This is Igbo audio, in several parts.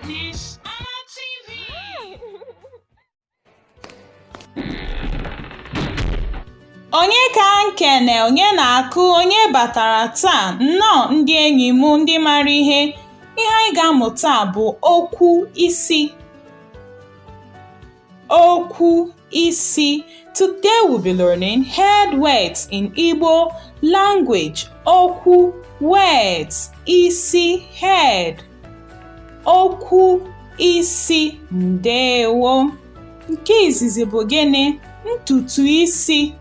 Miss Anna TV. Onye ka nkene onye na-akụ onye batara taa nnọọ ndị enyi m ndị mara ihe ihe anyị ga-amụ taa bụ okwu isi okwu isi today we'll be learning head words in Igbo language okwu words isi head okwu isi ndewo nke izizi bụ gịnị ntutu isi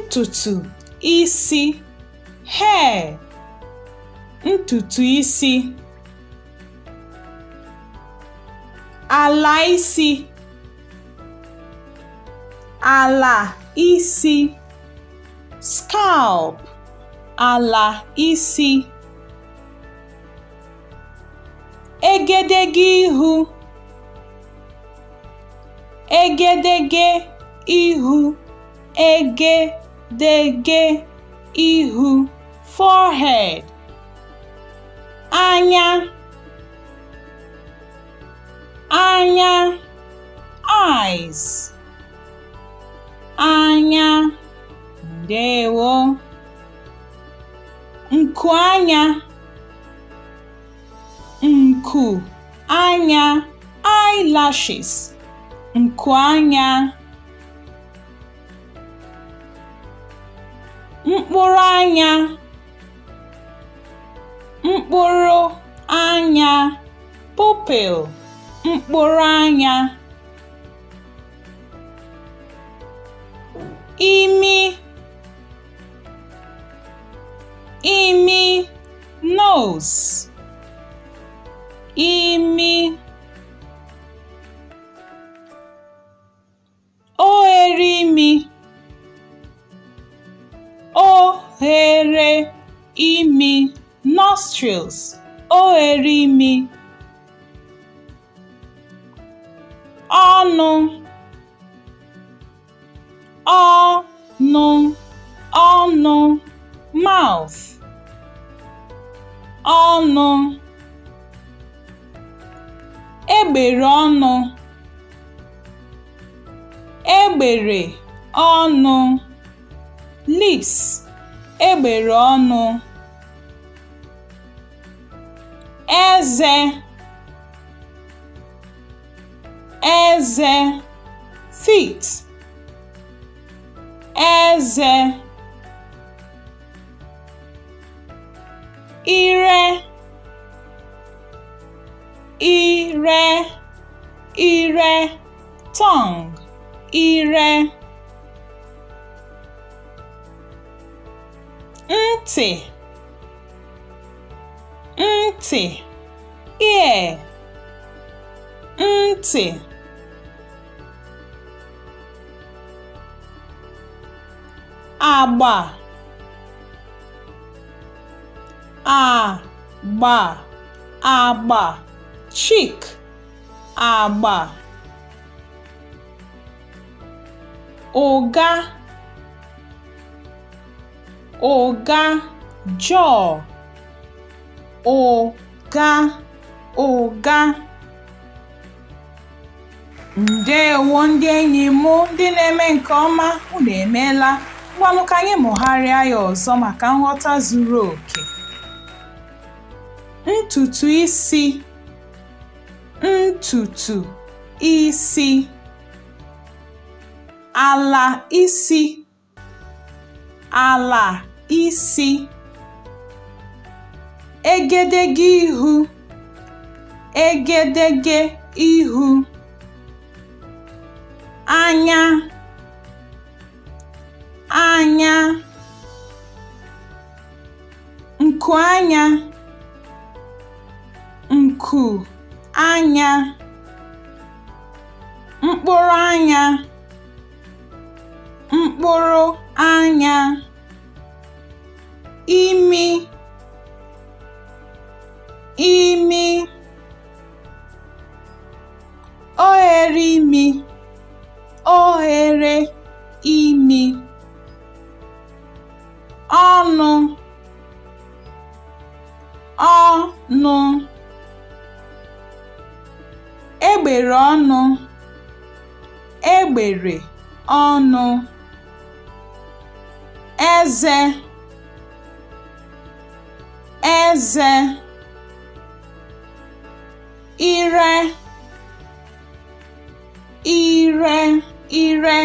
ntutu isi hair ntutu isi ala isi ala isi scalp ala isi egedege ihu egedege ihu egedege ihu forehead anya anya eyes anya ndewo nku anya nku anya eyelashes nku anya mkpụrụ anya mkpụrụ anya pupil mkpụrụ anya imi imi nose imi oghere imi oghere imi nostrils oghere imi ọnụ ọnụ ọnụ mouth ọnụ egbere ọnụ egbere ọnụ lips egbere ọnụ eze eze teeth eze ire ire ire tongue ire ntị ntị ear ntị agba agba agba cheek agba ụga ụga jaw ụga ụga ndewo ndị enyi m ndị na-eme nke ọma unu emeela ngwanụ ka anyị mụgharịa ya ọzọ maka nghọta zuru oke ntutu isi ntutu isi ala isi ala isi egedege ihu egedege ihu anya anya nku anya nku anya mkpụrụ anya mkpụrụ anya imi imi oghere imi oghere imi ọnụ nụ, egbere ọnụ, egbere ọnụ, eze, eze, ire, ire, ire,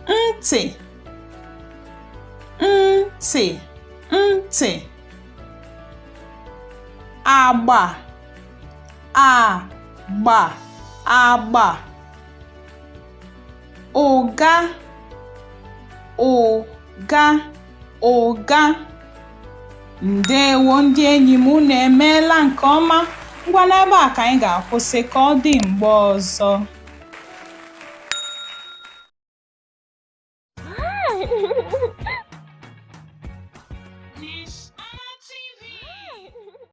ntị, ntị, ntị, agba, agba, agba, ụga, ụga, ụga. Ndewo ndị enyi m, unu emeela nke ọma. Ngwa, n'ebe a ka anyị ga-akwụsị. Ka ọ dị mgbe ọzọ.